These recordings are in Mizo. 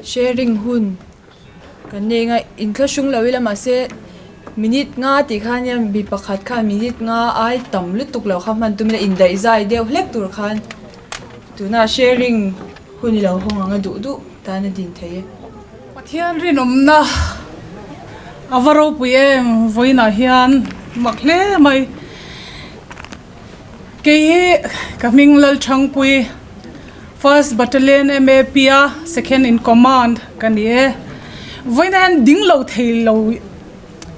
Sharing hun kan nei anga inthlahrung lo ila mahse minute nga tih khan nia mi pakhat khan minute nga ai tam lutuk lo kha hman tum ila indaih zai deuh hlek tur khan tuna sharing hun i lo hawng ang a duh duh tan a din thei e. Pathian rinawmna a va ropui em vawiinah hian mak hle mai. Kei hi ka hming Lalthangpui First Battalion MAP a Second in Command ka ni e. Vawiinah hian ding lo thei lo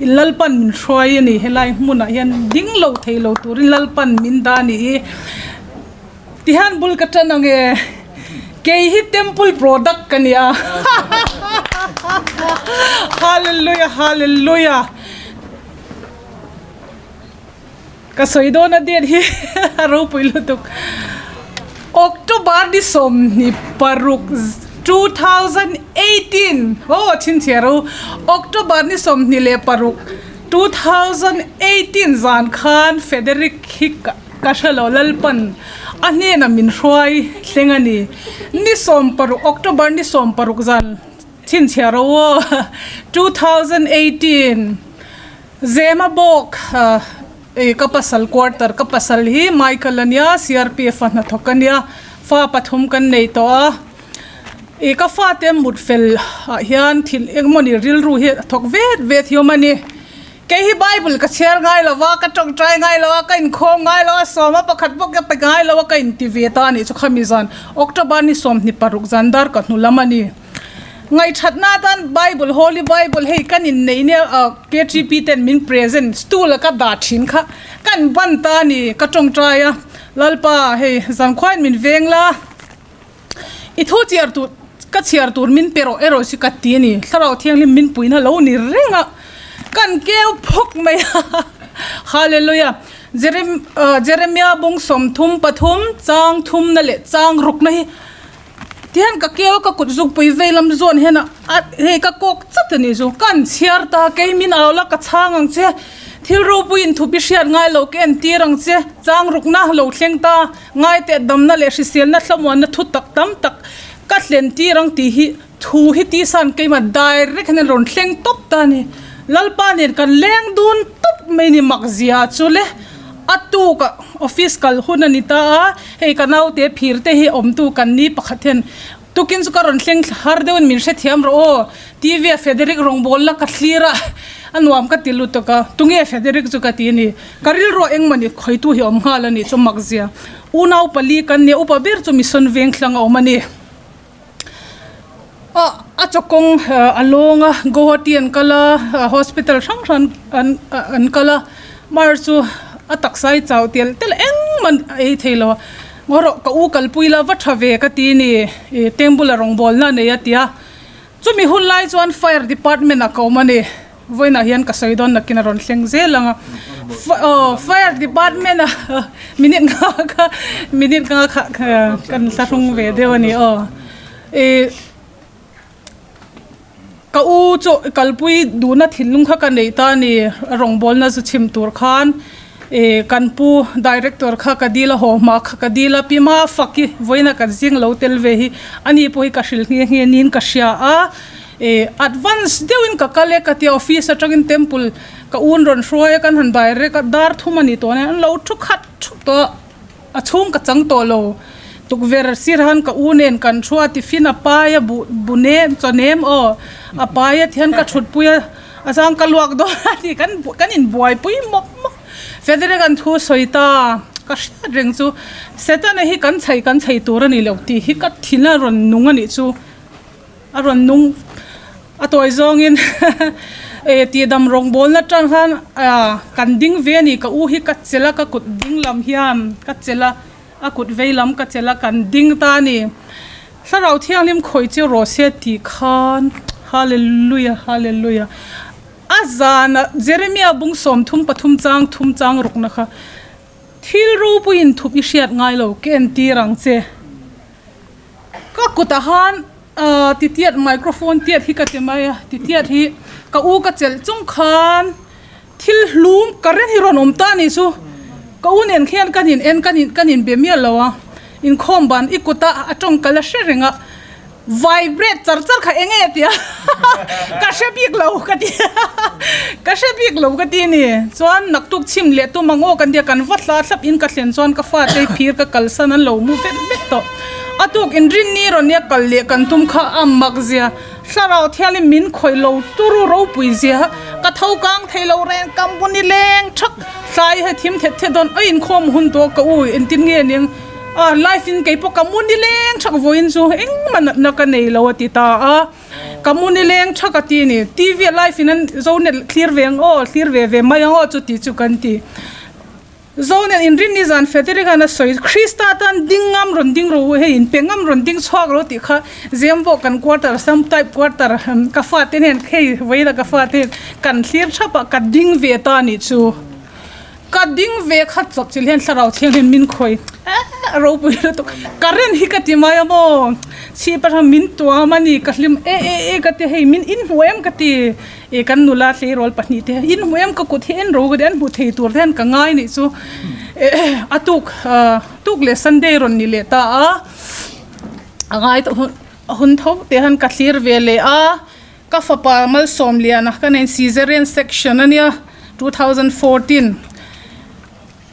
in Lalpan min hruai a ni helai hmunah hian ding lo thei lo turin Lalpan min dah a ni i. Tihian bul ka tan ang e. Kei hi temple product ka nia. Hallelujah hallelujah. Ka sawi dawn a date hi a ropui lutuk. October ni 26 2018 aw chhinchhiah ro October ni 26 2018 zan khan Federick hi ka Ka hre lo Lalpan a hnenah min hruai thleng a ni. Ni 16 October ni 16 zan chhinchhiah ro aw 2018 Zema bawk ei ka pasal quarter ka pasal hi Michael a nia CRPF a hnathawk a nia fa pathum kan nei tawh a ih ka fate mut fel ah hian thil engmawni rilru hi a thawk vet vet hi awm a ni. Kei hi Bible ka chhiar ngai lo va, ka tawngtai ngai lo a, ka inkhawm ngai lo a, sawma pakhat bawk ka pe ngai lo a, ka inti ve ta a nih chu khami zan October ni 26 zan dar ka hnu lam a ni. Ngaihṭhatna atan Bible, Holy Bible hei kan inneih nia KTP ten min present stool a ka dah ṭhin kha kan ban ta a ni, ka tawngtai a, Lalpa hei zankhuain min veng la. I thu chhiar tur ka chhiar tur min pe rawh erawh chu ka ti a ni. Thlarau Thianghlim min puihna lo ni reng a, kan keu phawk mai a. Hallelujah! Jerem Jeremia bung 33 chang thumna leh chang rukna hi tihian ka keu a ka kut zukpui vei lam zawn hian a hei ka kawk chat a ni chu. Kan chhiar ta kei min au la ka chhang ang che. Thil ropui inthup i hriat ngai lo ka entir ang che. Chang rukna lo thleng ta. Ngaiteh damna leh hriselna thlamuanna thu tak tam tak ka hlen tir ang tih hi thu hi tisan keimah direct hian rawn thleng tawp ta a ni. Lalpa nen kan leng dun tawp mai ni mak zia chu le a tuk ah office kal hun a ni ta a, hei ka naute phir te hi awmtu kan ni pakhat hian tukin chu ka rawn thleng har deuhin min hrethiam rawh aw TV ah Federick rawngbawlna ka thlir a a nuam ka ti lutuk a tunge Federick chu ka ti a ni. Ka rilruah engmah ni khawitu hi awm nghal a nih chu makzia. Unau pali kan nia, upa ber chu mission veng thlang a awm a ni. A a chawkawng a lawng a, Guwahati an kal a, hospital hrang hrang an an kal a, mar chu a taksa hi chau tel tel engmah a ei thei lo a. Ngaw rawh ka u kalpui la va tha ve ka ti ni, ih tembula rawngbawlna a nei a ti a. Chumi hun lai chuan fire department ah ka awm a ni. Vawiinah hian ka sawi dawn nakin a rawn thleng zel ang a. Aw fire department a minute nga kha minute nga kha kan thlahrung ve deuh a ni aw. Ih ka u chu kalpui duhna thinlung kha ka neih ta a ni rawngbawlna zu chhim tur khan ih kan pu director kha ka dil a haw hma kha ka dil a pi Mafaki vawiinah kan zing lo tel ve hi ani pawh hi ka hrilh nghe nghe niin ka hria a. Ih advance deuhin ka kal e ka tia office atangin temple ka un rawn hruai a kan han direct a dar thum a ni tawh nen an lo thu khat thup tawh a a chhung ka chang tawh lo tukverh sir han ka u nen kan thu a tiffin a pai a buh bu nem chaw nem aw a pai a tihian ka thut pui a a chang ka luak dawn a ni kan kan inbuaipui mawp mawp Frederick an thu sawi ta ka hriat reng chu Setana hi kan chhei kan chhei tur a ni lo tih hi ka thin a rawn nung a nih chu. A rawn nung a tawi zawngin eh tihdam rawngbawlna tan khan ah kan ding ve a ni ka u hi ka chelh a ka kut ding lam hian ka chelh a a kut vei lam ka chelh a kan ding ta a ni thlarau thianghlim khawih chu rawh se tih khan hallelujah hallelujah a zana Jeremiah bung 33 chang thum chang rukna kha thil ropuiin thup i hriat ngai lo ka entir ang che. Ka kutah khan Titiat microphone tiat hi ka ti mai a, titiat hi ka u ka chelh chung khan thil hlum current hi rawn awm ta a nih chu ka u nen khian kan in en kan in kan in be miah lo a inkhawm ban i kut a a tawng ka la hre reng a vibrate char char kha eng nge tia ka hre bik lo ka ti ka hre bik lo ka ti a ni chuan naktuk chhim leh tum ang aw kan tia kan va thla thlap in ka thlen chuan ka fate phir ka kalsan an lo mu vek vek tawh. A tuk inrinni rawn nia kal leh kan tum kha a mak zia, thlarau thialin min khawih lo turu ropui zia, ka tho kang thei lo reng ka mu ni leng thak hlai hei thim thet thet dawn a inkhawm hun tawh ka u engtin nge ning a life in kei pawh ka mu ni leng thak vawiin chu engmah natna ka nei lo a ti ta a, ka mu ni leng thak a ti a ni, TV a life in an zo net thlir ve ang aw thlir ve ve mai ang aw chuti chu kan ti. Zonen inrinni zan Frederick an a sawi, Krista tan ding ngam rawn ding rawh u, hei in pe ngam rawn ding chhuak rawh tih kha Zemvawk kan quarter, some type quarter ka fate nen hei vawiin ka fate kan thlir thap a, ka ding ve ta nih chu. Ka ding ve kha chawp chilh hian thlarau thianghlim min khawi eh ropui lutuk current hi ka ti mai a maw chhip atang min tuam a ni ka hlim e e e ka ti hei min inhmu em ka ti. E kan nula tleirawl pahnihte in hmu em ka kut hi en ro ka ti an hmu thei tur te hian ka ngai nih chu a tuk tuk leh Sunday rawn ni leh ta a a ngai tawh hun hun tho te hian ka thlir ve leh a ka fapa Malsawmliana ka nei Caesarean section ania 2014.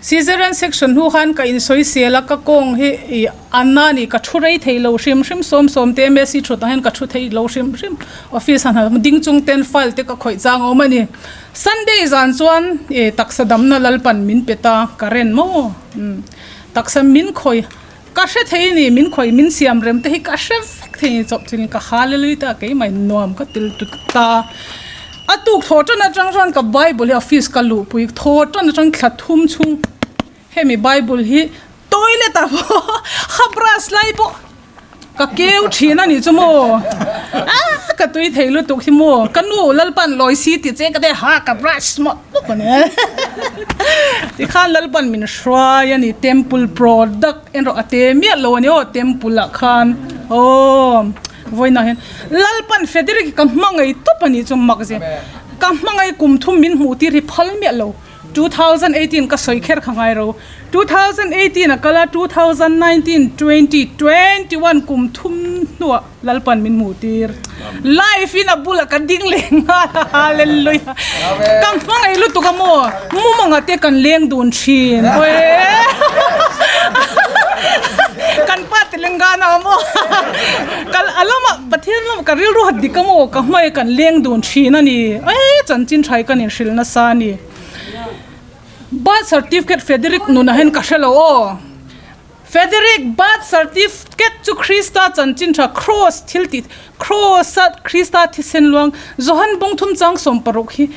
Caesarean section hnu khan ka insawisel a, ka kawng hi ih anna a ni, ka thu rei thei lo hrim hrim sawm sawm te MSc thut ang hian ka thu thei lo hrim hrim, office a hna ding chung ten file te ka khawih chang a awm a ni. Sunday zan chuan ih taksa damna Lalpan min pe ta, ka ren maw umm taksa min khawih ka hre thei a ni, min khawih min siam rem te hi ka hre vek thei a ni, chawp chin ka hallelujah ta keimah in nuam ka til tut ta a. A tuk thaw tan atang chuan ka bible hi office ka luhpui thaw tan atang thla thum chhung hemi bible hi toilet ah pawh ha brush lai pawh ka keu thin a nih chu maw ah ka tui thei lutuk hi maw ka nu Lalpan lawi si tih che ka te ha ka brush mawlh bawk a ni tikhan Lalpan min hruai a ni temple product erawh a te miah lo a ni aw temple ah khan aw. Vawiinah hian Lalpan Frederick ka hmangaih tawp a nih chu mak zia. Ka hmangaih kum thum min hmuh tir hi phal miah lo. 2018 ka sawi kher kha ngai ro. 2018 a kal a, 2019, 20, 21 kum thum hnuah Lalpan min hmuh tir. Life in a bulah ka ding leh nghal a, Hallelujah. Ka hmangaih lutuk a maw, mumanga te kan leng dun thin. Kan pa Telangana a maw. Kal a lamah Pathian lamah ka rilru hat dik a maw ka hmai kan leng dun thin a ni e chanchin tha hi kan inhrilh nasa a ni. Birth certificate Frederick nunah hian ka hre lo aw. Frederick birth certificate chu Krista chanchin tha cross thil tih cross a Krista thisen luang Johan bawngthum chang 16 hi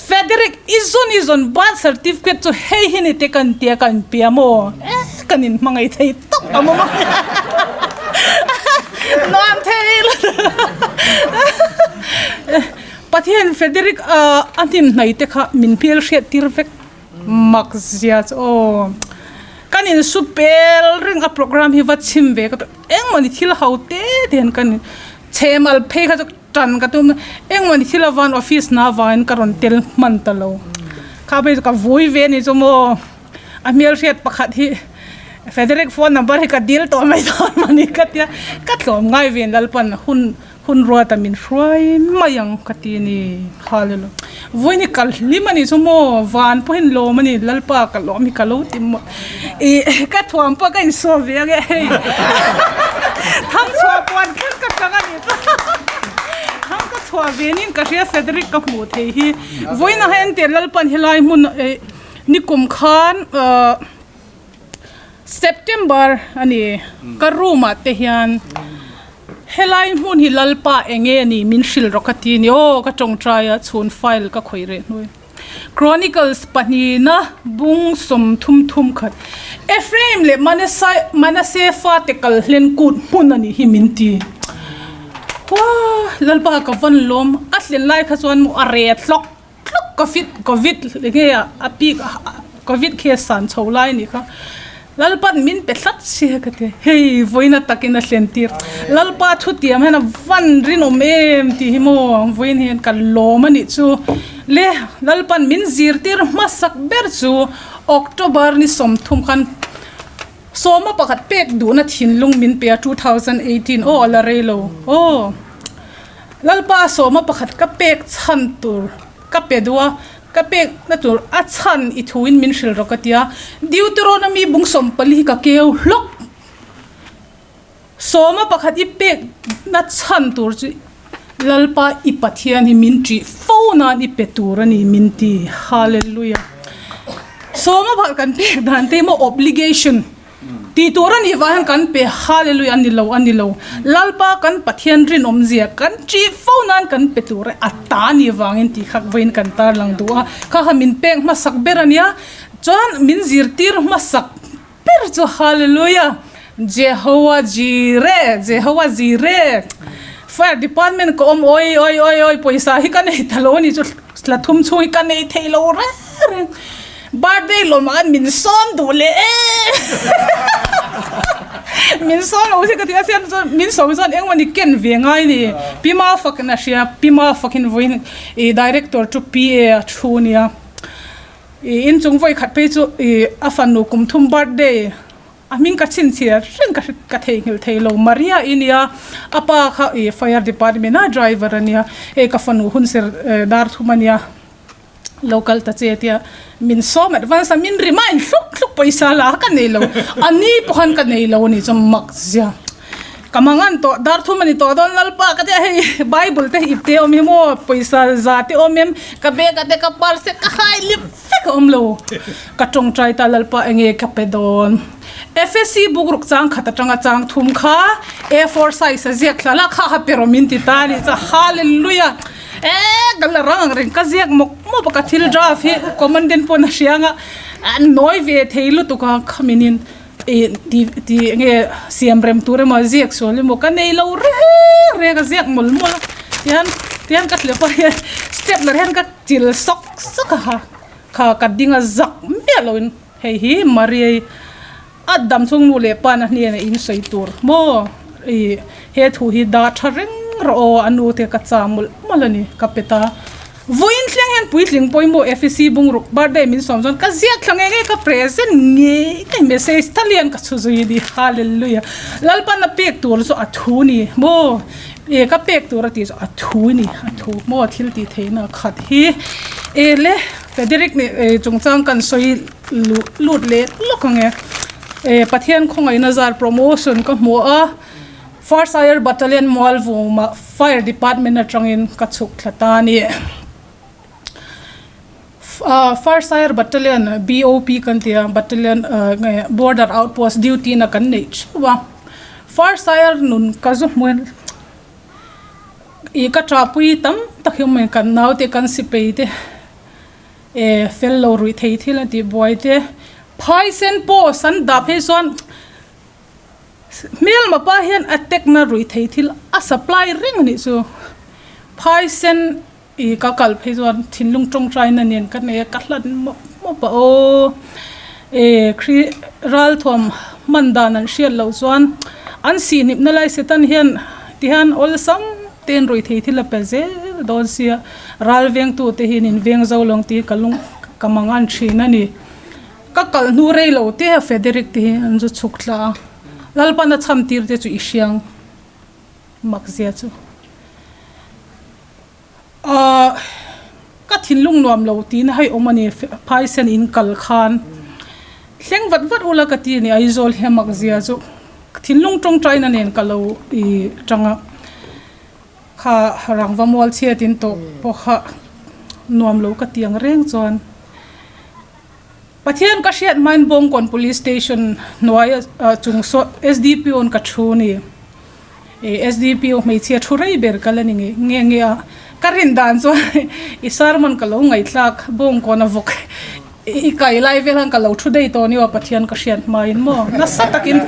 Frederick i zawn i zawn birth certificate chu hei hi ni te kan tia kan pia maw eh kan in hmangaih thei tawp a maw nuam thei lo Pathian Frederick a a hnim hnai te kha min hmel hriat tir vek mak zia chu aw kan in su pel reng a program hi va chhim ve ka engmawni thil ho te te hian kan chhemal phei kha chu. Tan ka tum engmawni thil avan office na avangin ka rawn tel hman ta lo. Kha phei chu ka vui ve a ni chu maw. A hmelhriat pakhat hi Frederick phone number hi ka dil tawh mai dawn mawni ka tia ka tlawm ngai ve Lalpan hun hun ruata min hruai mai ang ka ti a ni. Hallelujah. Vawiin hi kal hlim a ni chu maw van pawhin lawm a ni Lalpa ka lawm hi ka lo ti maw. Ih ka thuam pawh ka insawm ve ange hei thang chhuah puan kher ka chang a ni chu thang ka chhuah ve nin ka hria Frederick ka hmuh thei hi vawiin ah hian tir Lalpan helai hmun eh nikum khan ah September a ni ka room ah te hian helai hmun hi Lalpa eng nge ni min hrilh rawh ka ti a ni aw ka tawngtai a chhun file ka khawih reh hnuai. Chronicles pahnihna bung 33 khat Ephraim leh Manasseh fate kal hlen kut hmun a nih hi min ti. Wah! Lalpa ka van lawm. A thlen lai kha chuan maw a re tlawk tlawk Covid Covid nge a peak Covid khi a san chho lai a nih kha. Lalpan min pe tlat sia ka ti. Hei vawiin a takin a thlen tir. Lalpa thu tiam hian a van rinawm em tih hi maw vawiin hian ka lawm a nih chu. Le Lalpan min zirtir hmasak ber chu October ni 30 khan sawma pakhat pek duhna thinlung min pe a 2018 aw a la rei lo aw. Lalpa sawma pakhat ka pek chhan tur ka pe duh a. Ka pek na tur a chhan i thu in min hrilh rawk a tia, Deuteronomy bung 14 hi ka keu hlawk. Sawma pakhat i pek na chhan tur chu Lalpa i Pathian hi min ṭih fo nan i pe tur a ni min ti. Hallelujah. Sawma pakhat kan pek dan te hi maw obligation. Tih tur a nih vang hian kan pe Hallelujah a ni lo a ni lo. Lalpa kan Pathian rinawmzia kan ṭih fo nan kan pe tur a ta a nih vangin tih kha vawiin kan tarlang duh a. Kha kha min pek hmasak ber a nia. Chuan min zirtir hmasak ber chu Hallelujah Jehovah Jireh Jehovah Jireh Fire department ka awm awi awi awi awi pawisa hi ka nei ta lo a ni chu thla thum chhung hi ka nei thei lo reng reng. Birthday lawmah khan min sawm duh leh em min sawm lo si ka ti a siam chuan min sawm chuan engmawni ken ve ngai ni Pi Mafakin a hria Pi Mafakin vawiin ih director chu PA a thu nia ih inchung vawi khat phei chu ih a fanu kum thum birthday a hming ka chhinchhiar reng ka ka theihnghilh thei lo Maria i nia a pa kha ih fire department a driver a nia hei ka fanu hun ser dar thum a nia. Lo kal ta che tia min sawm advance a min remind hluk hluk pawisa la ka nei lo a ni pawh khan ka nei lo a ni chuan mak zia ka mangan tawh dar thum a ni tawh dawn lalpa ka tia hei bible te ip te awm hi maw pawisa za te awm em ka bag ah te ka purse te ka hai lip vek a awm lo ka tawngtai ta lalpa enge ka pe dawn FSC book ruk chang khat atanga chang thum kha A4 size a ziak thla la kha ha pe rawh min ti ta a ni chuan hallelujah. Eee ka la rang ang reng ka ziak mawk mawp a ka thil draft hi commandant pawn a hria anga a nawi ve thei lutuk a khaminin ih ti ti enge siam rem tur emaw ziak sual emaw ka nei lo reng reng a ziak mawlh mawlh a tihian tihian ka hlep a hian step lar hian ka chil sawk sawk a ha kha ka ding a zak miah loin hei hi Maria-i A dam chung nu leh pa na hnenah in sawi tur maw? I he thu hi dah tha reng rawh aw, a nu te ka chah mawlh mawlh a ni, ka pe ta. Vawiin thleng hian puitling pawimawh FEC bungruk birthday min sawm chuan ka ziak thla ngei ngei, ka present ngei ngei message tal hian ka chhu zui a ni, Hallelujah. Lalpan a pek tur chu a thu ni maw? E ka pek tur a tih chu a thu ni, a thu maw thil tih theihna khat hi. E le Frederick nih chungchang kan sawi luh lut leh lawk ang e. Eh Pathian khawngaihna zar promotion ka hmu a, First Air Battalion Mualvumah Fire Department atangin ka chhuk thla ta a ni. Ah First Air Battalion BOP kan ti a, Battalion nge Border Outpost duty na kan neih theuh a. First Air nun ka zu hmu ih ka ṭahpui tam tak hi awm mai kan naute kan sipei te. E fel lo ruih thei thil a tih buai te phaisen pawh san dah phei chuan hmelma pa hian a tek na ruih thei thil a supply reng a nih chu phaisen ih ka kal phei chuan thinlung tawngtai na nen ka nei a ka hlan mawp mawp a aw e kri ralthuam hman dan an hriat loh chuan an sihhnip na lai setan hian tihian awlsam te in ruih thei thil a pe zel dawn sia. Ral vengtute hian in veng zo lo ang tih ka lung ka mang an thin a ni. Ka kalh hnu rei lo te a Frederick te hi an zu chhuk thla a, Lalpan a chham tir te chu i hriang mak zia chu. Ahh ka thinlung nuam lo tiin hei awm a ni phaisen in kal khan thleng vat vat ula ka ti a ni Aizawl hi a mak zia chu thinlung tawngtaina nen ka lo ih tang a. Kha rangva mual chhiat in tawh pawh kha nuam lo ka ti ang reng chuan Pathian ka hriat hmain Bawngkawn Police Station hnuai chung saw SDPO in ka thu ni. Ih SDPO hmeichhia thu rei ber ka la ni nge nge nge a, ka rin dan chuan i sermon ka lo ngaihthlak Bawngkawn a vawk I kai lai vel khan ka lo thu daih tawh aniaw Pathian ka hriat hmain maw nasa takin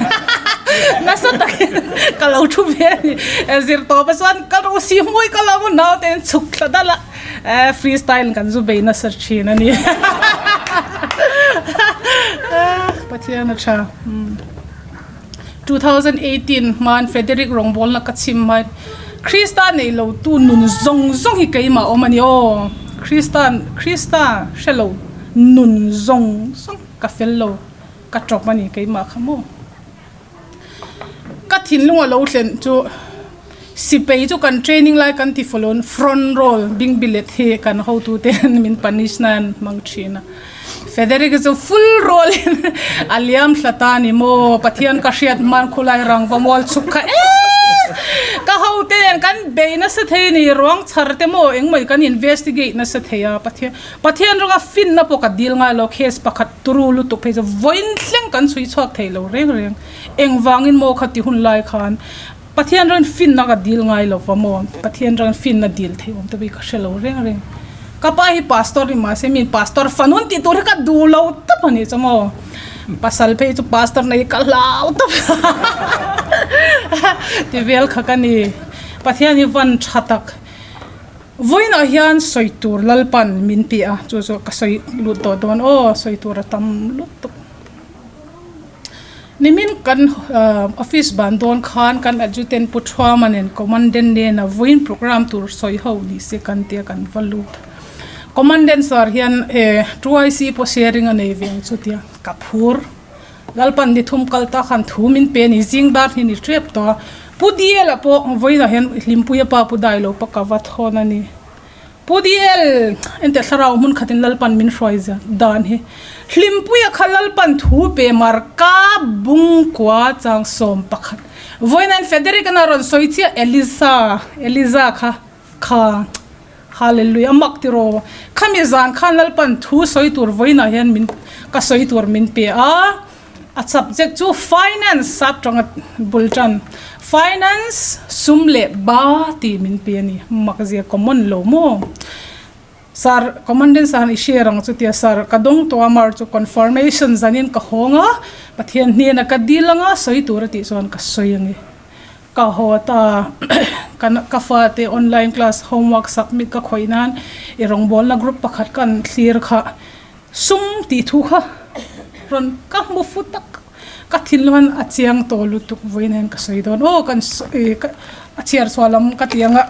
nasa takin ka lo thu ve a ni zir tawp a chuan ka ru si hmui ka lo nau te in chhuk thla dal a free style kan zu bei nasa thin a ni. Pathian a tha. 2018 hman Frederick rawngbawlna ka chhim mai. Krista nei lo tu nun zawng zawng hi keimah awm a ni aw. Krista Krista hre lo nun zawng zawng ka fel lo ka tawp a ni keimah kha maw. Ka thinlung a lo thlen chu sipei chu kan training lai kan ti fawlh front roll bing bilet hi kan hotu te min punish nan hmang thin a Frederick chu full roll in a liam thla ta ni maw Pathian ka hriat hman khulai rangva mual chhuk kha eee ka hote nen kan bei nasa thei a ni ruang chhar te maw engmawni kan investigate nasa thei a Pathian Pathian rawnga finna pawh ka dil ngai lo case pakhat Turu lutuk phei chu vawiin thleng kan chhui chhuak thei lo reng reng. Engvangin maw kha ti hun lai khan Pathian rawn finna ka dil ngai lo va maw? Pathian rawn finna dil thei awm te pawh hi ka hre lo reng reng. Ka pa hi pastor ni mahse min pastor fanun tih tur hi ka duh lo tawp a nih chu maw? Pasal phei chu pastor nei ka hlau tawp ti vel kha ka ni. Pathian hi van tha tak. Vawiinah hian sawi tur Lalpan min ti a, chu chu ka sawi lut tawh dawn aw, sawi tur a tam lutuk. Nimin kan office ban dawn khan kan adjutant Pu Thuama nen Commandant nena vawiin programme tur sawi ho ni se kan tia kan va lut. Commandant sir hian 2IC pawh sharing a nei ve ang chu tia ka phur. Lalpan ni thum kal ta khan thu min pe ni zing dar hi ni tep tawh a, Pu DL a pawh vawiinah hian Hlimpuia pa Pu Dailo pawh ka va thawn a ni. Pu DL ente thlarau hmun khatin Lalpan min hruai zia dan hi Hlimpuia kha Lalpan thu pe mar ka bungkua chang 11 vawiinah hian Federick an a rawn sawi chiah Elisa Eliza kha kha Hallelujah a mak tiraw khami zan khan Lalpan thu sawi tur vawiinah hian min ka sawi tur min pe a a subject chu finance sap tanga bul tan finance sum leh ba tih min pe a ni mak zia common lo maw sir commandant sir i share ang chu tia sir ka dawng tawh a mar chu confirmation zanin ka hawng a Pathian hnena ka dil anga sawi tur a tih chuan ka sawi a ni. Ka haw ta ka fate online class homework submit ka khawih nan i rawngbawlna group pakhat ka an thlir kha sum tih thu kha rawn ka hmu fu tak ka thinlung hian a chiang tawh lutuk vawiin hian ka sawi dawn aw kan a chhiar chhuah lam ka ti ang a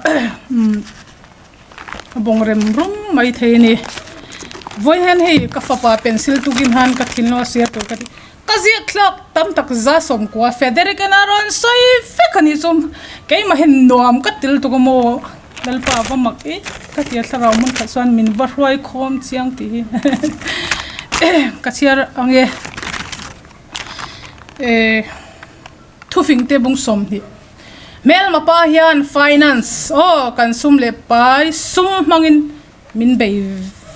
a bawng rem rum mai thei a ni vawiin hian hei ka fapa pencil tukin khan ka thinlung a siar tur ka ti. Ka ziak thlak tam tak za 90 Federick in a rawn sawi vek a nih chu keimah hi nuam ka til tuk a maw Lalpa va mak i ka ti a thlarau hmun khat chuan min va hruai khawm chiang tih hi ka chhiar ang e eh thufing te bung 20 hmelma pa hian finance aw kan sum leh pai sum hmangin Min bei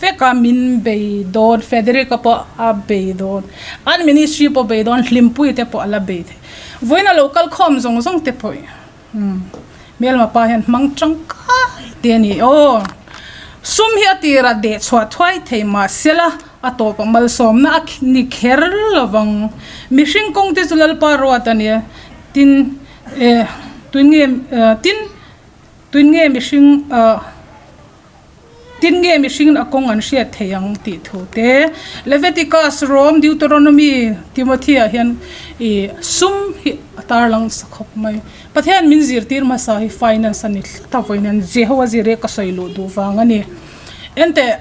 vek a, min bei dawn, Federica pawh a bei dawn, an ministry pawh bei dawn, Hlimpuii te pawh a la bei thei. Vawiin a lo kal khawm zawng zawng te pawh umm hmelma pa hian hmang tangkai te a ni aw. Sum hi a tirah deh chhuah thuai thei mahsela a tawpah malsawmna a ni kher lovang. Mihring kawng te chu Lalpa ruat a nia, tin eh tun nge tin tun nge mihring ah. Tin nge mihringin a kawng an hriat thei ang tih thu te Leviticus, Rom, Deuteronomy, Timothy ah hian ih sum hi a tarlang sa khawp mai. Pathian min zirtir hmasa hi finance a ni tlat a vawiin hian Jehovah zir hi ka sawi luh duh vang a ni. Enteh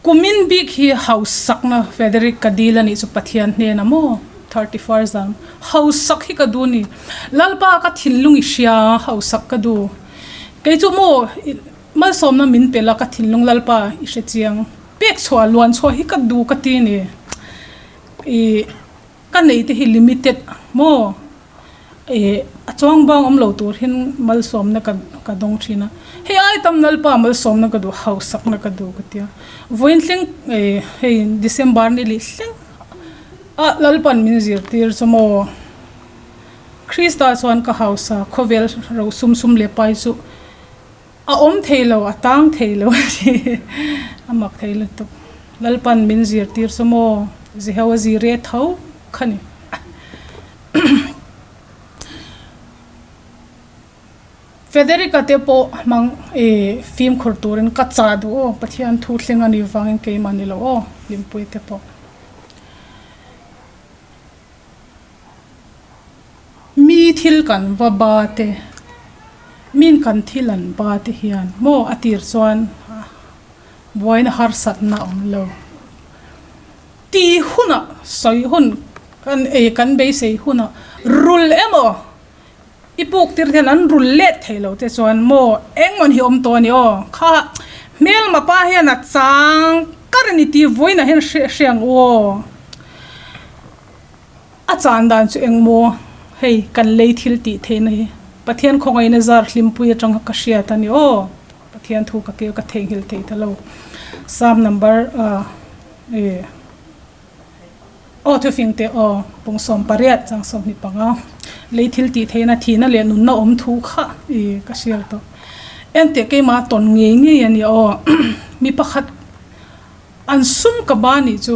Kumin bik hi hausakna Frederick ka dil a nih chu Pathian hnenah maw 31 zan hausak hi ka duh a ni. Lalpa ka thinlung i hria hausak ka duh. Kei chu maw malsawmna min pe la ka thinlung Lalpa i hre chiang. Pek chhuah luan chhuah hi ka duh ka ti a ni. Ih ka nei te hi limited maw. Ih a chuang bang awm lo tur hian malsawmna ka ka dawng thin a, hei ai tam Lalpa malsawmna ka duh hausakna ka duh ka tia, vawiin thleng ih hei December ni leh thleng a Lalpa'n min zirtir chu maw Krista chuan ka hausa khawvel ro sum sum leh pai chu a awm thei lo a tang thei lo a ni a mak thei lutuk Lalpa'n min zirtir chu maw Jehoa zir e tho kha ni. Federica te pawh hmang ih fimkhur turin ka chah duh aw, Pathian thu thleng a nih vangin keimah ni lo aw, Hlimpuii te pawh. Mi thil kan va ba te, min kan thil an ba te hian maw a tir chuan buaina harsatna a awm lo. Ti hunah sawi hun kan ei kan beisei hunah rul emaw i puk tir hian an rul let thei lo te chuan maw engmaw hi awm tawh a ni aw kha hmelma pa hian a chang kar a ni tih vawiinah hian hre hre ang u aw a chan dan chu engmaw hei kan lei thil tih theihna hi Pathian khawngaihna zar hlimpui atanga ka hriat a ni aw Pathian thu ka keu ka theihnghilh thei ta lo Psalm number ah e. Aw thufing teh aw, pung 18 chang 25, lei thil tih theihna thihna leh nunna awm thu kha i ka hrial tawh. Enteh keimah tawn ngei ngei a ni aw, mi pakhat an sum ka ba nih chu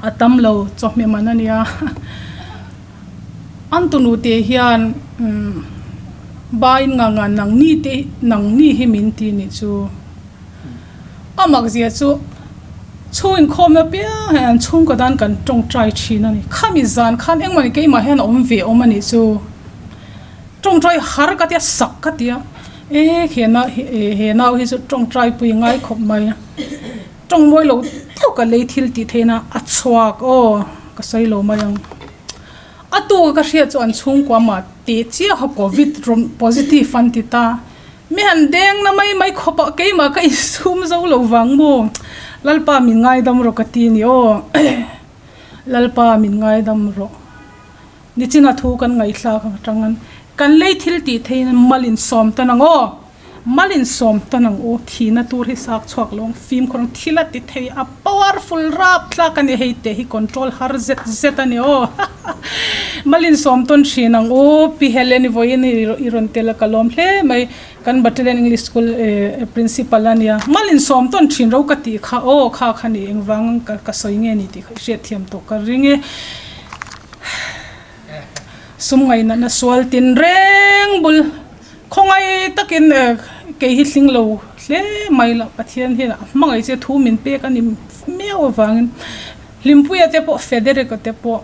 a tam lo chawhmeh man a nia. An tunu te hian ba in nga nga nangni te nangni hi min ti nih chu. A mak zia chu chhung inkhawmna piang hian an chhungkaw dan kan tawngtai thin a ni. Khami zan khan engmahni keimah hian a awm ve awm a nih chu. Tawngtai har ka tia, sak ka tia, e he nau he nau hi chu tawngtai pui ngai khawp mai. Tawng mawi lo deuh ka lei thil tih theihna a chhuak aw ka sawi lo mai ang. A tu ka hriat chu an chhungkua mah teh chiah kha covid rawn positive an ti ta. Mi han deng na mai mai khawp ah keimah ka insum zo lo vang maw? Lalpa min ngaidam rawh ka ti ni aw. Lalpa min ngaidam rawh. Nichina thu kan ngaihthlak atang an kan lei thil tih theiin mal insawm tan ang aw. Mal insawm tan ang u. Thihna tur hi sak chhuak lo ang. Fimkhur ang thil a ti thei a powerful rap tlak a ni. Hei teh hi control har zet zet a ni aw. Mal insawm tawn thin ang u. Pi Helen i vawiin i rawn tel a ka lawm hle mai. Kan Battalion English School principal a nia. Mal insawm tawn thin ro ka tih kha aw kha kha ni engvang ka sawi nge ni tih kha i hriatthiam tawh ka ring e. Sum ngainatna sual tin reng bul khawngai takin kei hi hling lo hle mai la Pathian hian a hmangaih che thu min pek a ni miau avangin Hlimpuia te pawh Federico te pawh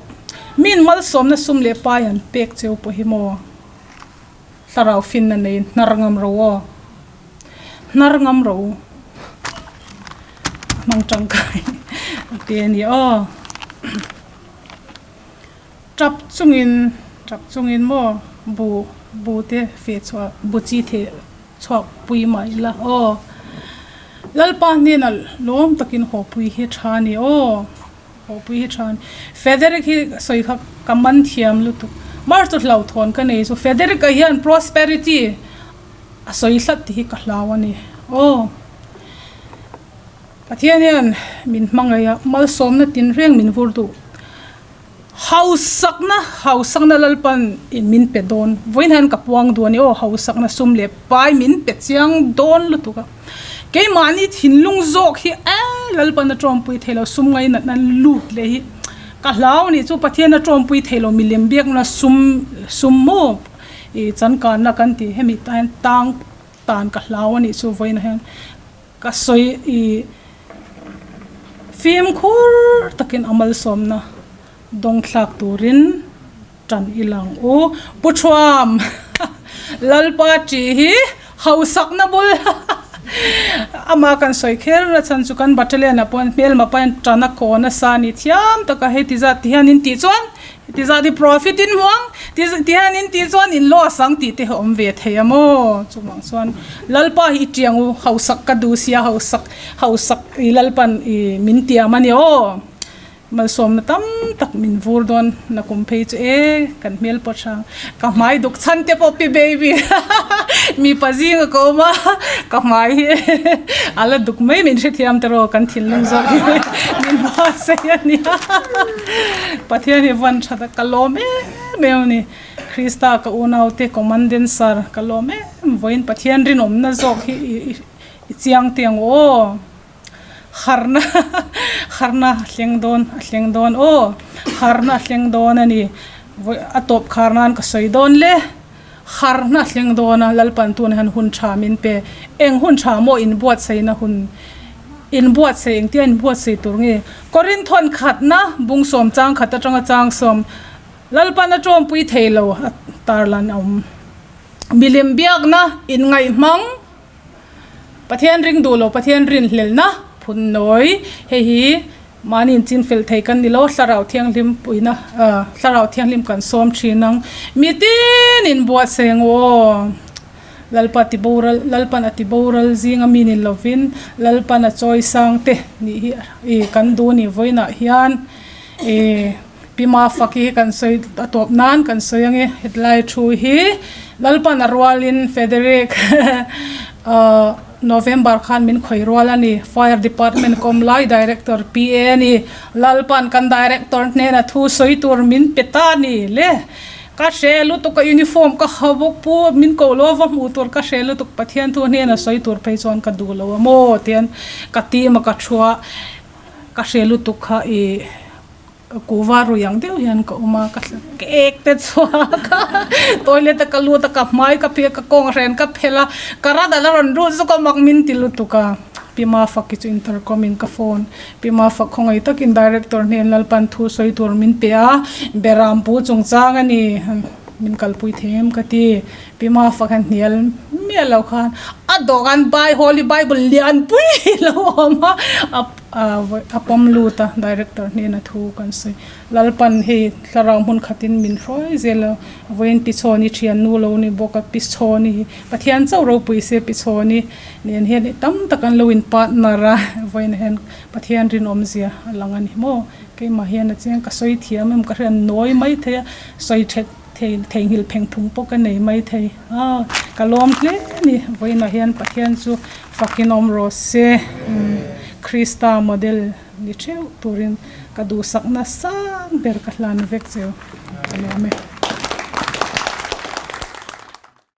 min malsawmna sum leh pai an pek cheu pawh hi maw thlarau finna neiin hnar ngam ro aw hnar ngam ro hmang tangkai te a ni aw. Tap chungin, tap chungin maw bu bu te feh chhuah bu chi theh chhuak pui mah ila aw. Lalpa hnena lawm takin haw pui hi tha a ni aw, haw pui hi tha a ni. Frederick hi sawi kha ka man thiam lutuk, mar chu hlauhthawn ka nei chu Frederick-a hian prosperity a sawi hlat tih hi ka hlau a ni aw. Pathian hian min hmangaih a, malsawmna tinreng min vur duh. Hausakna, hausakna Lalpan in min pe dawn. Vawiin hian ka puang duh a ni aw, hausakna sum leh pai min pe chiang dawn lutuk a. Keimahni thinlung zawk hi eh Lalpan a tawmpui thei lo, sum ngainatna lut leh hi ka hlau a nih chu Pathian a tawmpui thei lo milem biakna sum sum maw ih chankanna kan tih hemi tah hian tang tan ka hlau a nih chu vawiin hian. Ka sawi i fimkhur takin a malsawmna dawngthlak turin tan i lang u. Pu Thuam, Lalpa tih hi hausakna bul amah kan sawi kher a chhan chu kan battalion ah pawh hmelma pahin tan a kaw nasa a ni thiam taka hei ti zat ti hian in tih chuan Ti zat hi profit in hmu ang, ti ti hian in tih chuan in loss ang tih te hi a awm ve thei a maw? Chuvang chuan Lalpa hi i tiang u, hausak ka duh sia, hausak hausak i Lalpan i min tiam a ni aw. Malsawmna tam tak min vur dawn na kum phei chu e kan hmel pawh hrang ka hmai duk chhan te pawh pi baby mipa zinga ka awm a ka hmai hi a la duk mai min hrethiam tawh kan thinlung zawk hi min hmuah sei a nia. Pathian hi van that a, ka lawm em em a ni. Krista ka unaute Commandant Sir ka lawm em vawiin Pathian rinawmna zawk hi i chiang teh ang u aw. Harna harna a thleng dawn a thleng dawn aw. Harna a thleng dawn a ni. Vawi a tawp khar nan ka sawi dawn le. Harhna thleng dawn a, Lalpan tun hian hun tha min pe. Eng hun tha maw inbuatsaihna hun inbuatsaih engtia inbuatsaih tur nge? Korinthon khatna bungsawm chang khat atanga chang sawm Lalpan a tawmpui thei lo a tarlan a awm. Milim biakna inngaihhmang Pathian ring duh lo, Pathian rinhlelna phun nawi. Hei hi mahni inchin fel thei kan ni lo, Thlarau Thianghlim puina, Thlarau Thianghlim kan sawm thin ang. Mitin in buatsaih ang aw. Lalpa ti boral, Lalpan a ti boral zinga mi ni lovin Lalpan a chawi sang te nih hi i kan duh ni vawiinah hian i Pi Mafaki hi kan sawi a tawp nan kan sawi ange hetlai thu hi Lalpan a rualin Federick ahh November khan min khawih rual a ni Fire Department kawm lai Director PA a ni Lalpan kan Director hnena thu sawi tur min pe ta ni le ka hre lutuk a uniform ka ha bawk pu min koh lo va hmuh tur ka hre lutuk Pathian thu hnena sawi tur phei chuan ka duh lo a maw tian ka team a ka thua ka hre lutuk kha ih. Ka kuva rui ang deuh hian ka awm a, ka ka ek te chhuak a, toilet a ka lut a, ka hmai ka phih a, ka kawng hren ka phelh a, ka rat a la rawn lut zuk a mak min ti lutuk a, Pi Mafaki chu intercom in ka phone, Pi Mafak khawngaih takin director hnen Lalpan thu sawi tur min pe a, Berampu chungchang a ni, min kalpui thei em ka ti, Pi Mafak hian hnial miah lo khan a dawhkan Bai Holy Bible lianpui lo awm a, a. A pawm lut a, Director hnena thu kan sawi. Lalpan hei thlarau hmun khatin min hruai zel a, vawiin Pichhawni thiannu lo ni bawk a, Pichhawni hi Pathian chauh ropui se Pichhawni nen hian i tam tak an lo in partner a, vawiin hian Pathian rinawmzia a lang a ni maw? Keimah hian a chiang ka sawi thiam em ka hriat nawi mai thei a, sawi that thei theihnghilh pheng phung pawh ka nei mai thei a, ka lawm hle a ni. Vawiinah hian Pathian chu fakin awm rawh se, Krista model ni theuh turin ka duhsakna sang ber ka hlan vek cheu ka lawm e.